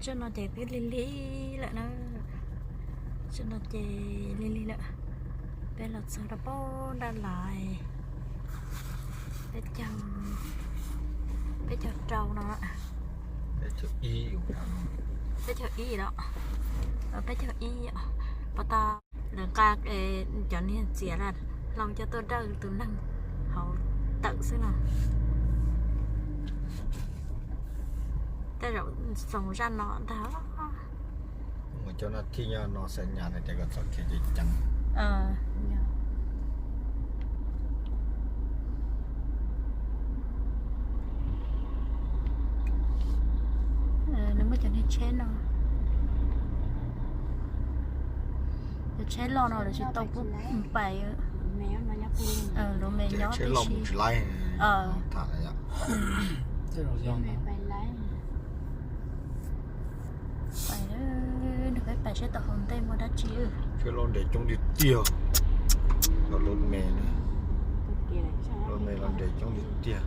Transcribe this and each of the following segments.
Tsob no ces twb lig lig lawm na. Tsob no ces lig lig lawm. Peb los txog rau pab dab lais peb caug, peb caug rau no, peb caug ib los, peb caug ib, pov tau lawv nqa cov niag txiav hlau coj tuaj dawj tus neeg hauv tawm xwb no. Tej zaum xoo zaj no ntag. Cov no thij nyob no xav nyas no ces kom txhob khiav ceev ceev. Nws muaj cov niag tsheb no, cov tsheb loj no lawv tsis tau pub pais. Luag me nyob tib si. Pais, nrog peb pais saib tau hauv ntej muaj dab tsi. Tsheb loj nres coob tiag tiag. Cov lub me, lub me los nres coob tiag tiag.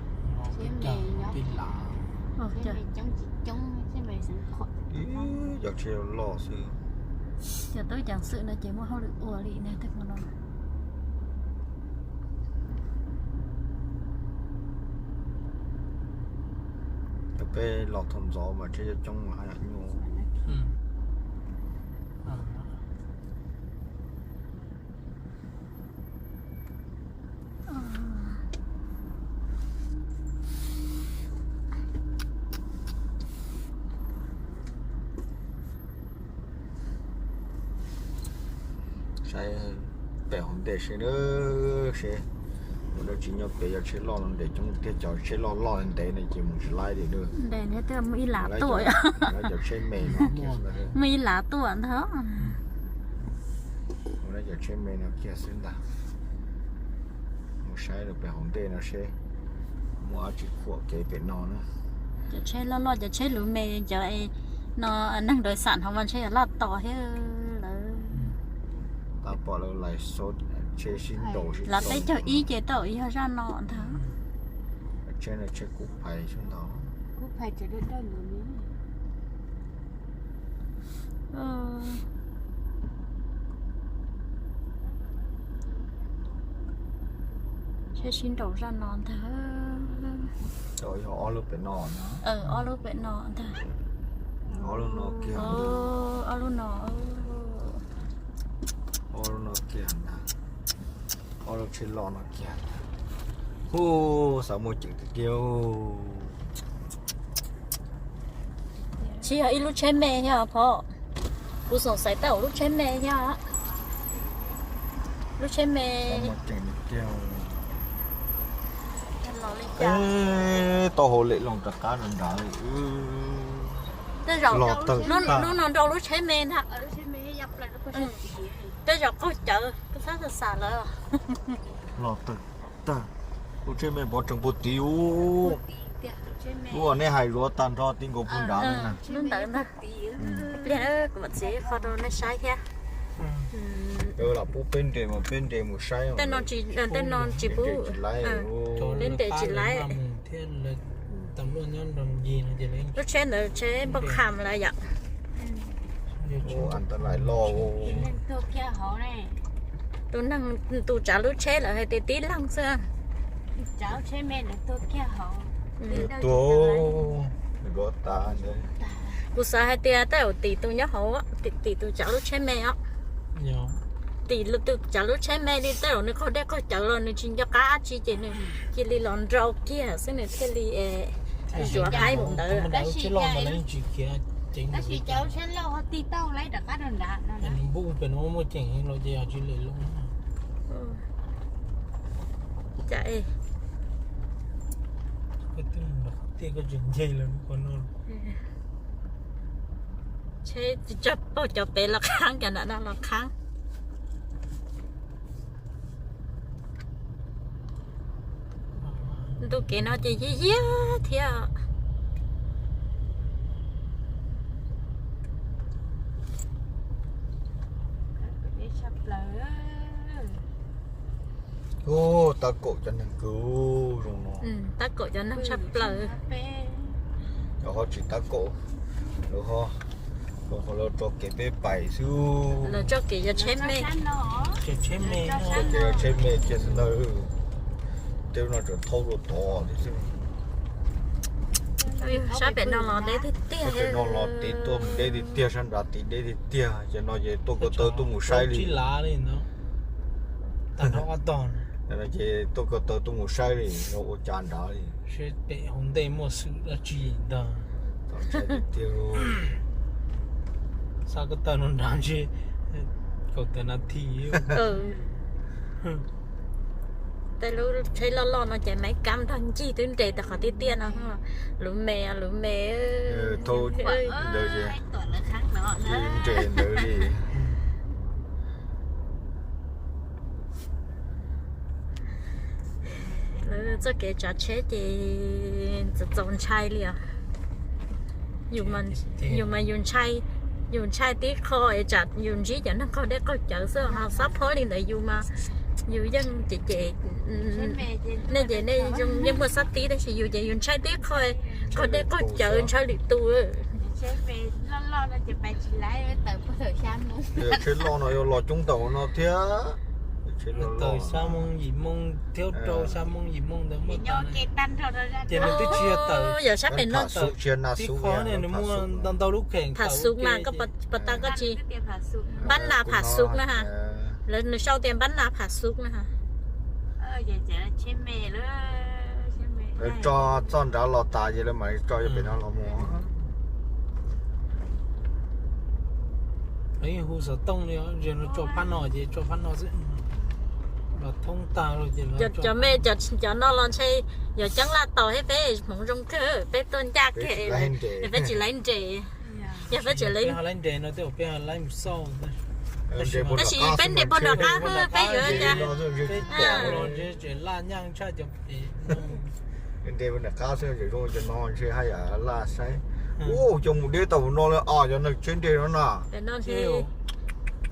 Ib cov tsheb loj xwb. Cov tub ceev xwm no ces muaj hauj lwm ua li ne tej hmo no. Peb los thaum ntxov mas tsheb coob mas haj yam nyuaj. Saib pem hauv ntej seb, seb ua dab tsi nyob pem, yog tsheb loj no nres coob tiag, cov tsheb loj loj ntev no ces mus tsis laib li. Nres thiab muaj ib lav tuaj, cov tsheb me no, muaj ib lav tuaj ntag. Ua cov tsheb me no kiag xwb ntag. Mus saib rau pem hauv ntej no seb muaj dab tsi khuam kev pem no na. Cov tsheb loj loj, cov tsheb luv me, cov no neeg ntawd xam no mas ntshe yog laj tos thiab lawm. Tab pom lawv lais xauj tsheb sib nraus. Lav peb caug ib ces tau yog zaj no ntag. Tsheb no tsheb kub phais xwb ntag. Tsheb sib nraus zaj no ntag. Yog ob lub pem no, ob lub pem no ntag. Ob lub no kiag, ob lub no, ob lub no kiag ntag. Ob lub tsheb loj no kiag. Hu, xav muaj ceem tiag tiag. Tsis yog ib lub tsheb me thiab pom. Kuv xoom xaiv tau lub tsheb me thiab. Lub tsheb me. Tau hauv lem loo rov qab nrad. Tej zaum lub no nrau lub tsheb me ntag. Tej zaum qaug cawv, kuv xav xav lawm. Los tawg tag. Lub tsheb me pov tseem puag tid ub. Lub uas nej hais zuav tag nrho ti nkaus puag nrad na. Lub ntawd ntag. Pliag kuv mam txiav qho rau nej saib thiab. Los pub peb nres mas peb nres mus saib. Tej no tsis pub, peb nres tsis laib. Lub tsheb ntawd tsheb npauj kham lawm yom. Tus neeg, tus tsav lub tsheb lawm hais tias tib leeg xwb. Tuag, tuag tas. Kuv xav hais tias tej zaum tim tus nyob hauv, tim tus tsav lub tsheb me os. Tim tus tsav lub tsheb me li tej zaum nws qaug dej qaug cawv los nws tsis nco qab dab tsi ces nws cia li los nrau kiag xwb nws thiaj li zuav haib mus ntawd. Tab sis cov lub tsheb loj ho tig tau lawm rov qab rau nrad no. Tsheb tsis tshua paub cov pem los qhaab, cov nram no los qhaab. Ntu kev no ces yig yig thiab. Tab kaum cov neeg kws zoo no. Tab kaum cov neeg tshaj plaws. Lawv ho tsis tab kaum, lawv ho Qhov lawv tso kev peb pais xwb. Lawv tso kev yog tsheb me. Tsheb me, tsheb me kiag xwb ntag. Tej lub no tseem thaub dua tod thiab xwb. Sab pem no los deb tiag tiag. Sab pem no los tid tuaj mus deb tiag tiag, sab nrad tid deb tiag tiag. Ces no ces tuaj ko taw tuaj mus saib li. Ces tuaj ko taw tuaj mus saib li no ua cas nrad li. Seb pem hauv ntej muaj xwm dab tsi ntag. Txaus ntshai tiag tiag. Xav ko taw no nrad ntshe kaum tawm nas this. Tej lub tsheb loj loj no ces maiv kam nrog ncig twb nres tau qhov tiaj tiaj no. Luv me, luv me. Thauj ntawd ces nres ntawd li. Lawv txoj kev tsav tsheb ces txaus txaus ntshai li os. Yus mas yus ntshai, yus ntshai tib qho es tsam yus ntsib cov neeg qaug dej qaug cawv xwb, ho xob phob li ntawd yus mas yus yeej cem cem. Nej ces nej yeej muaj xob tib tab sis yus ces yus ntshai tib qho, qaug dej qaug cawv ntshai lwm tus. Tsheb loj no yuav los coob tau no thiab. Tawm xya moo yim moo thiab rau xya moo yim moo ntawd muaj tas. Ces nws twb tsis yog tawm, yog sab pem no tawm tib qho ne, nws muaj ntau ntau lub kheem. Pham xub mas koj pom tau koj tsis, npab nas pham xub na ha. Lawv nws sau tias npab nas pham xub na ha. Lawv tso txoj nrad los tas ces lawv mam tso pem no los mus. Lawv yeej hu xov tooj li, no tso phab no ces tso phab no xwb. Los thoob tag ces cov me cov no los ntshe yog ceeb laj tos thiab peb hmoov zoo kawg peb tuaj ncaj kiag, peb tsis laiv nres. Yog peb tsis laiv nres no tej zaum peb laiv mus xauj. Tab sis peb nres puag nram qab peb yuav cas. Laj nyaj tshaj cov nres puag nram qab xwb, zoo cov no ntshe haj yam laj saib. Ua cov mus deb tau no li os, cov neeg tsheb nres no na.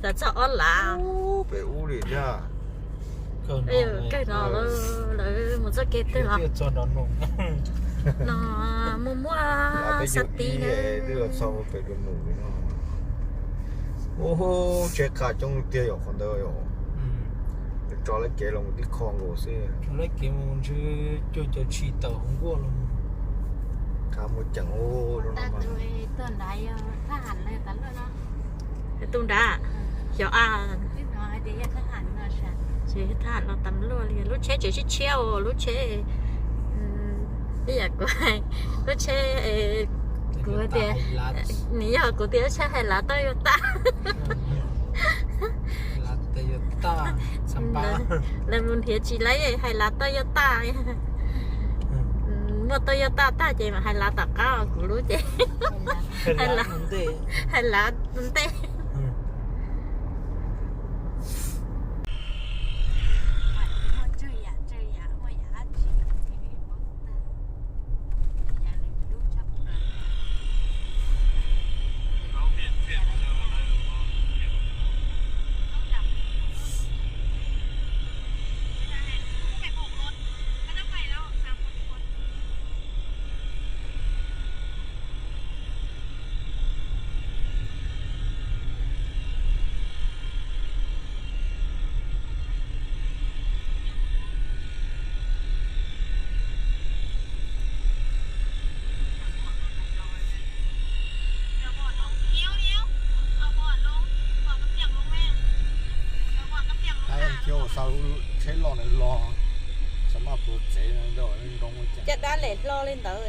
Xav txog ob lav. Pem ub li thiab. Kawg no lawv mus txoj kev twg los no muaj muaj xab tib na. Twb los txog pem dua num li no. Ub, tsheb qab coob tiag yom qhov ntawd yom. Tso lawv kev los mus tib qho nkaus xwb. Lawv kev mus ntshe cuag cov tshis tawm hauv nkuaj los. Qab muaj ceem ub. Tus nrad xyov a, thaj ham los tas luaj li. Lub tsheb tseem sib tshiab os, lub tsheb, ib yam kuv, lub tsheb, kuv tias, nws yog kuv tias lub tsheb hais lav toj yuav tag. Lawv mus nrhiav tsis laib hais lav toj yuav tag. Muaj toj yuav tag tag ces mam hais lav tom qab, kuv lub ces hais lav ntej. Thiab ua xa lub tsheb loj ntawd los, xa maj pluav tsev ntawd nroo. Caj dab lem hlo li ntawd.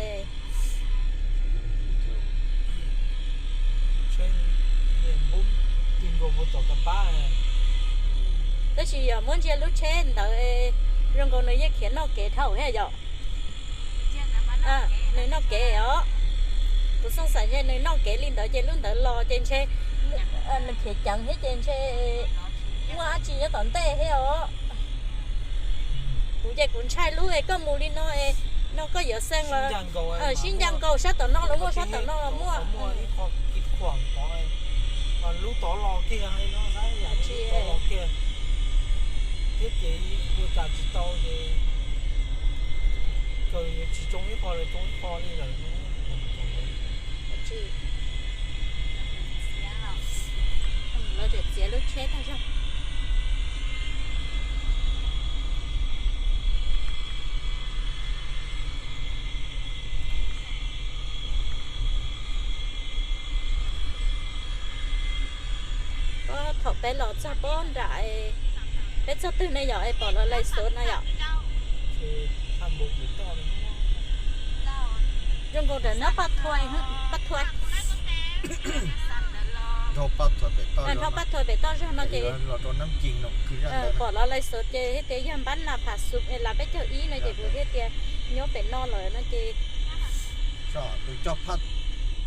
Tab sis yog muab ntsia lub tsheb ntawd zoo nkaus nws yeej khiav noj kev dhau thiab yom. Nws noj kev os. Kuv xav xav ntshe nws noj kev li ntawd ces lub ntawd los ces ntshe nws khiav ceev thiab ces ntshe muaj dab tsi nyob tom ntej thiab os. Kuv ces kuv ntshai lub es koj mus li no es no koj yuav xeej los sib ncaj nkaus, sab tom no los muaj, sab tom no los muaj. Lub tod los kiag, thiab ces ua cas tsis tau ces kawg yuav tsis tsoo ib qho los tsoo ib qho li lawm. Tag zog. Thaum peb los txog pob nram, peb txog twg ne yom, es pom los lais xov no yom? Zoo nkaus nram no Paj Thuais, Paj Thuais. Dhau Paj Thuais pem toj zog no ces pom los lais xov ces thiaj tias yog npab nas pham xub es las peb caug ib no ces kuv thiaj tias nyob pem no lawm no ces. Tus cog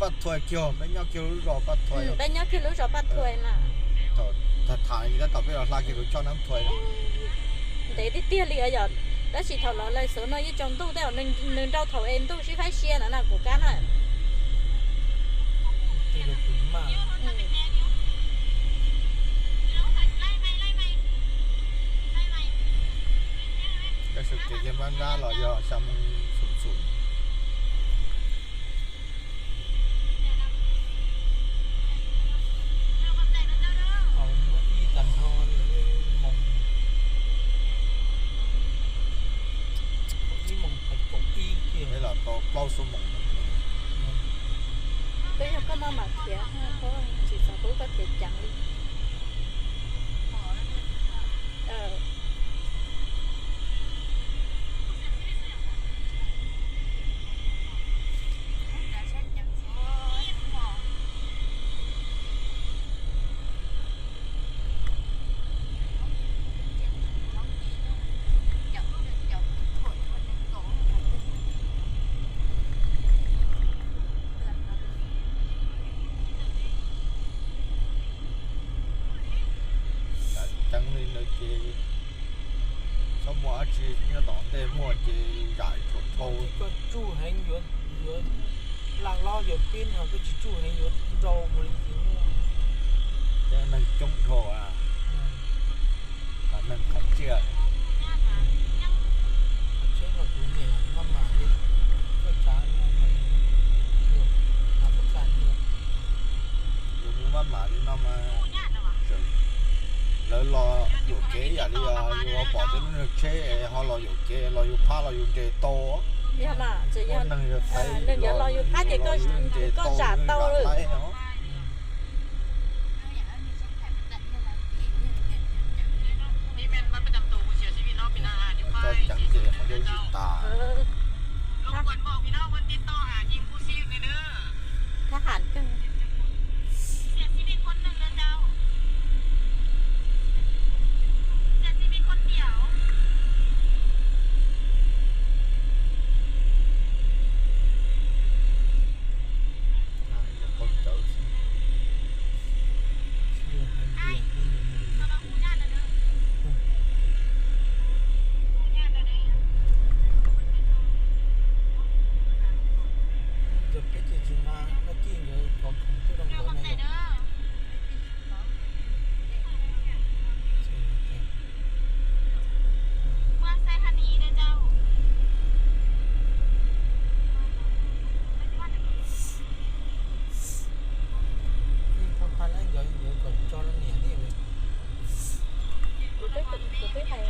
Paj Thuais kiag, peb nyob kiag lub zos Paj Thuais, peb nyob kiag lub zos Paj Thuais na. Thaum tham tham tab tom peb los hla kiag tus choj Nab Thuais. Ntev tiag tiag li yom. Tab sis thaum los lais xov no yeej tsaus ntuj tej, nws nrau thaum es ntuj sib faib sia no na kuv kab na. Koj sawv kev kiag npab nrab los yog xya moo xum xum. Ib tag nrho moos, ib moos kaum ib kiag. Peb los tau plaub xuab moos. Peb yog koj maj mam khiav, tsis txog pub koj khiav ceev li. Ceev li ntawd ces txhob muaj dab tsi nyob tom ntej, muaj ces zam tsuam dhau. Koj tsuj heev yuav, yuav laj lob yuav pib no, koj tsis tsuj heev yuav nrau mus li. Cov neeg coob dhau, neeg qhov tsiaj. Yuav mus maj mam li no mas, lawv los yuam kev ib yam li yus pom tej lub niag tsheb ho los yuam kev los yus phab los yus nres tau. Yog mas, tsis yog neeg yuav thaiv, neeg yuav los yus phab ces koj nres tau, koj zam tau lawm. Koj ceev ces qhov ncauj zim tas. Thab ham kawg. Kuv twb, kuv twb hais.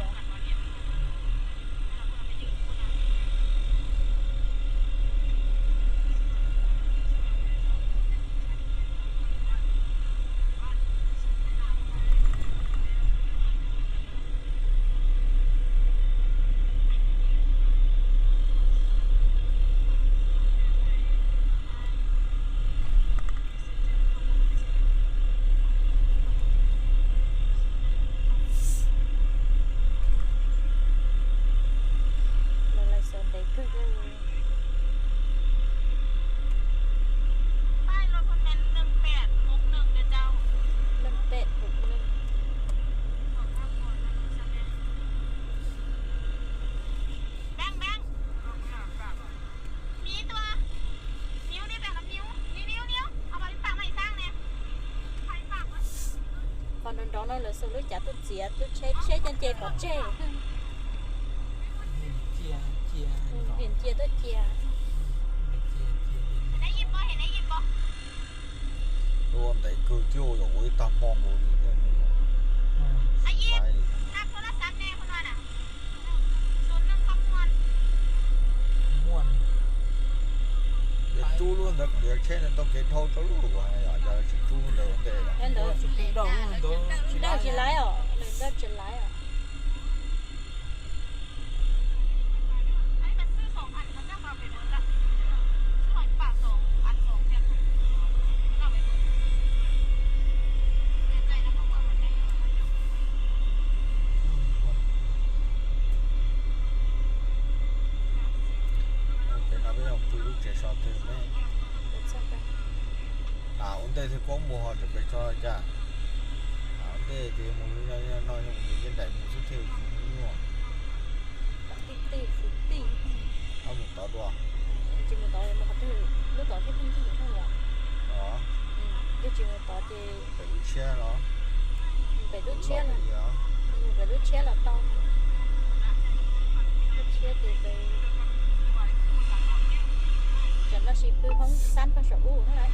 Lawv lais xov ntev kawg thiab. Leej pem hum leej. Qhov nrov nrov no lawv xuas lub cav tuaj txiav lub tsheb, tsheb nce nce pov tseg. Vim cia tuaj cia. Ua ntev kawg thiab, yuav ua ib tag hmo nkaus li thiab. Kuv yuav tsheb no tau kev dhau rau lub kuv hais yom, cov tsis tub ntawd ua ntej. Nws ntaus tsis laiv os, nws ntaus tsis laiv os. Ces no peb yuav pw lub tsev so twg ne? Tham ua ntej thiaj kuab npua ho tseem pem tso cas. Tham ua ntej ces mus li no, no yog mus ces nraim mus xwb thiaj tsis nyuaj. Tij tij, tij tij. Mus tod dua. Tsis mus tod, mus qhov twg, lub tod thiab pheej ncig ncig os. Yog tsis mus tod ces pem lub tshiab los? Pem lub tshiab los, pem lub tshiab los tau. Lub tshiab ces pem, tsam no sis pw hoob xab pag saum ub na.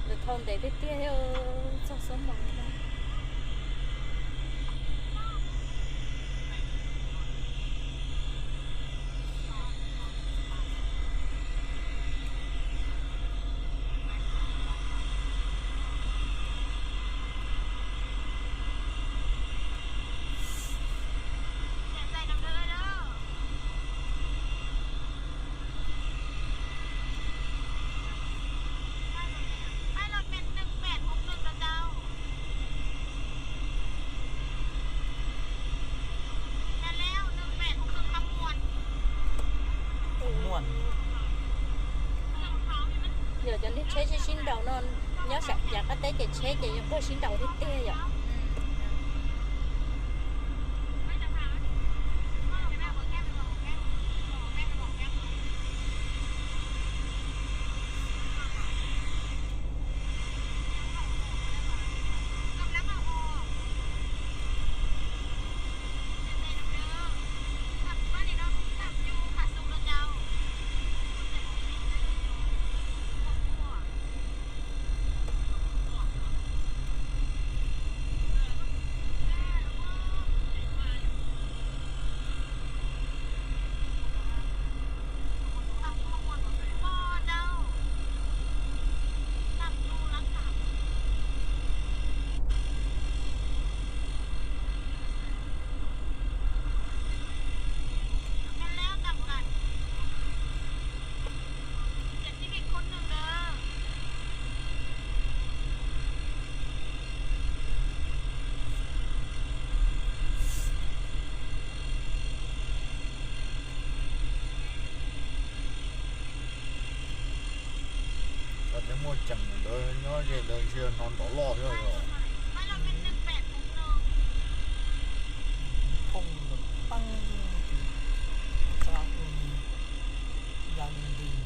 Lawv thau ntev tiag tiag, txog xob moos no. Yog cov niag tsheb sib sib nraus no, nyob sab yav qab teb ces tsheb ces yeej quaj sib nraus tiag tiag yom. Cov muaj ceem ntawd nyob ze ntawd ntshe hnov nrov loj thiab os. Phooj paj, ya ntws.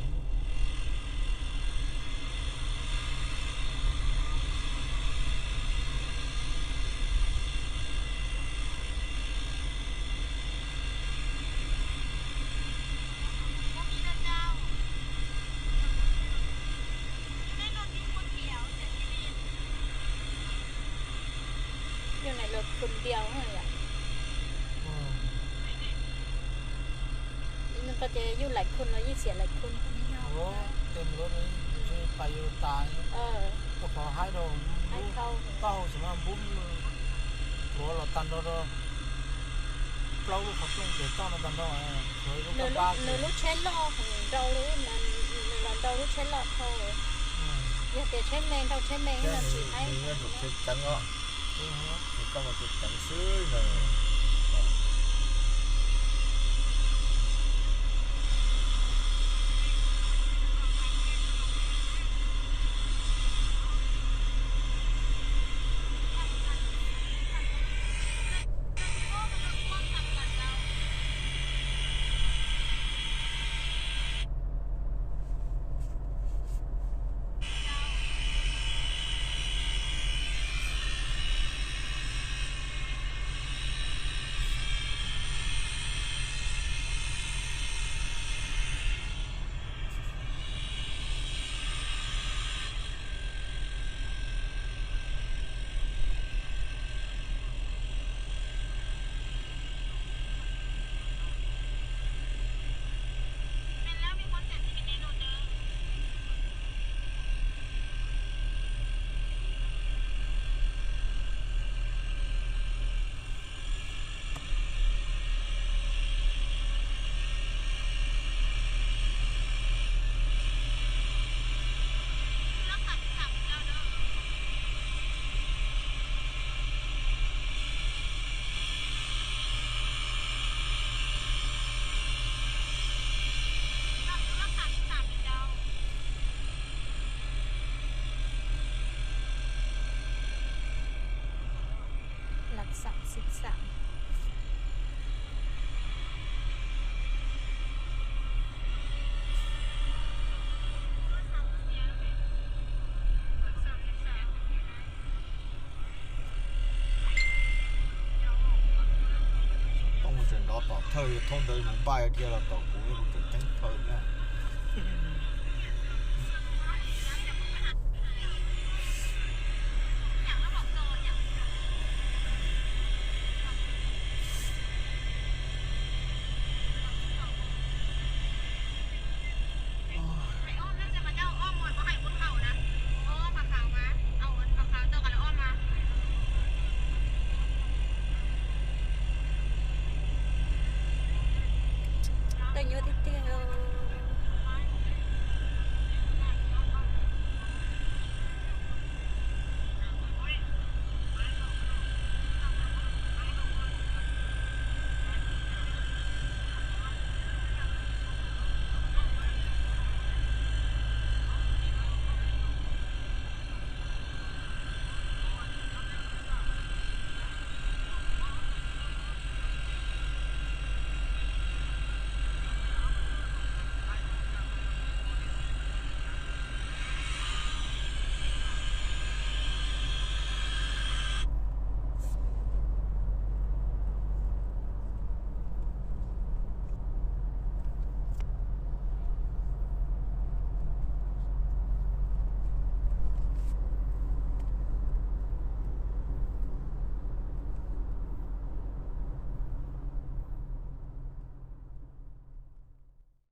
Yus nai los khun npias yom. Koj ces yus laim khun los yeej xiam laim khun. Ua, tes mus lawm pais yuav tas, rau qhov haib rau, tau txawm mas npub pluav los tag nrho rau plaub lub qhov rooj pem toj no tag nrho. Nws lub tsheb loj heev nrau li, nws los nrau lub tsheb loj dhau. Yog tias tsheb me nrau tsheb me no tsis haib. Nws yuav tsum tsheb ceev os. Nws koj mas tsheb ceev xwb ntag. Xim Xam. Tooj tseem nrov tom thawj, yog thaub ntawd mus npaj kiag los tom kuv, kuv tseem ceeb kawg na.